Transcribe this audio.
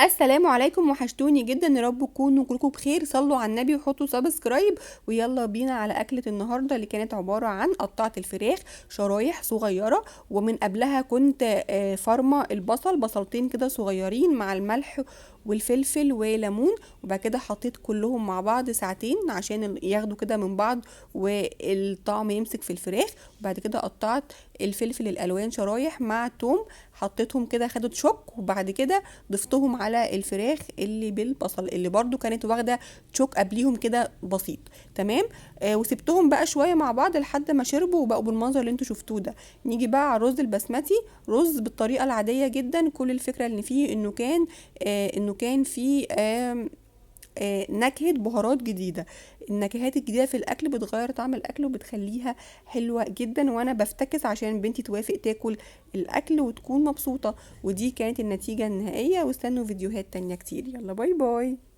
السلام عليكم، وحشتوني جدا. يا رب تكونوا كلكم بخير. صلوا على النبي وحطوا subscribe، ويلا بينا على اكله النهارده اللي كانت عبارة عن قطعت الفراخ شرايح صغيرة، ومن قبلها كنت فرمه البصل، بصلتين كده صغيرين مع الملح والفلفل وليمون، وبعد كده حطيت كلهم مع بعض ساعتين عشان ياخدوا كده من بعض والطعم يمسك في الفراخ. وبعد كده قطعت الفلفل الالوان شرايح مع التوم، حطيتهم كده خدت شوك، وبعد كده ضفتهم على الفراخ اللي بالبصل اللي برضو كانت واخده شوك قبليهم كده بسيط. تمام. وسبتهم بقى شوية مع بعض لحد ما شربوا وبقوا بالمنظر اللي انتوا شفتوه ده. نيجي بقى على الرز البسمتي، رز بالطريقة العادية جدا. كل الفكرة اللي فيه انه كان فيه نكهة بهارات جديدة. النكهات الجديدة في الأكل بتغير طعم الأكل وبتخليها حلوة جدا، وأنا بفتكس عشان بنتي توافق تاكل الأكل وتكون مبسوطة، ودي كانت النتيجة النهائية. واستنوا فيديوهات تانية كتير. يلا bye bye.